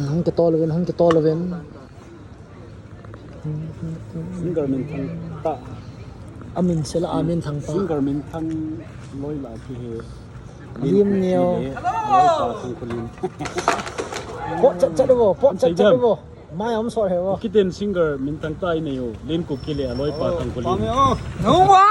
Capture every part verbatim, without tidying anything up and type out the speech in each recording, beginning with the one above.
Hung kitol uvin, hung kitol uvin. Singer minthang tah. Amin sela, amin thang tah. Singer minthang loi la kihe. Lim Neo. Loi pa Thangkholen. Pot chat chat vo, pot chat chat vo. Mai om sot he vo. Kiten singer minthang tah inei u. Len Kuki le aloi pa Thangkholen. Nungwa!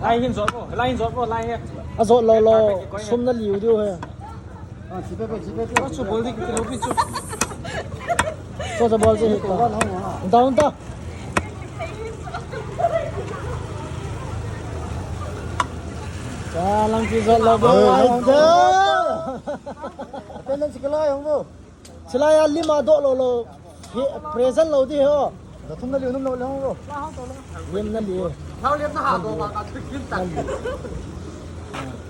Lai hin jot vo, lai hin jot vo, lai he. Ajot lou lou, sum naliu diu he. Chu bol di, chu bol di, chu. Chu, chu bol di. Down ta. Cha lang ki jot lou bol. Ai da. Pen lang si kalai hong bo. Silai a lim a doh lou lou. Present lou di ho. Da thum naliu num lou le hong bo. Lim naliu. Lau liam na ha do ba ka kin ta.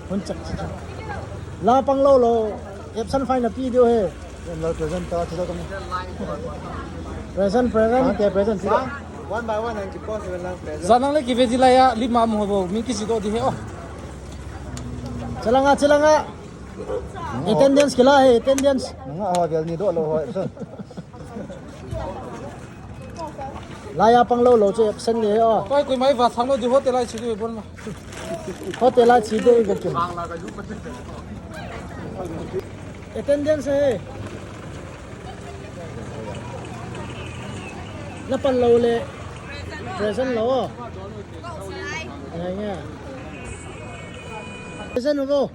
Hun chak chak. La pang lou lou. Absent fine na pi diu he. Lau present ta, ta, ta. Present, present. Ah, ke present, sila. One by one, ang kipost, lau present. Janang le kive di lai a, lim a mo bo, mi kisi doh di he, oh. Chalanga, chalanga. Attendance kila he, attendance. Nga ho vel ni doh lou ho, absent. Lai a pang lou lou chu absent ni he, oh. Koi, koi mai va thang lou di hotel lai chu di bon ma. Hotel lai chu di bon. Attendance he. Na pan lou le. Present lou. Ngai ngai. Present lou.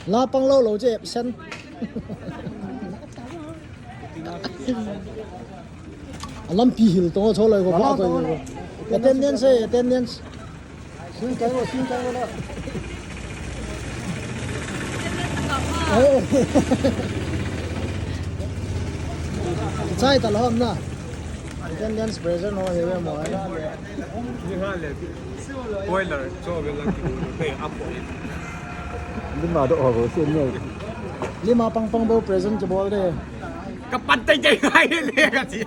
La pang lou lou chu absent. A lampi hil to cho loi ko pa to ko. Attendance he, attendance. Sin kai wo, sin kai wo la. Eh. Chai ta lom na. Attendance present ho he mo. Ni ha le. Spoiler, cho ve lang ki bo, pe, a po. Lim a doh ho, sin ne. Lim a pang pang bo present ki bol de. Ka pat tai tai ngai le ka chi.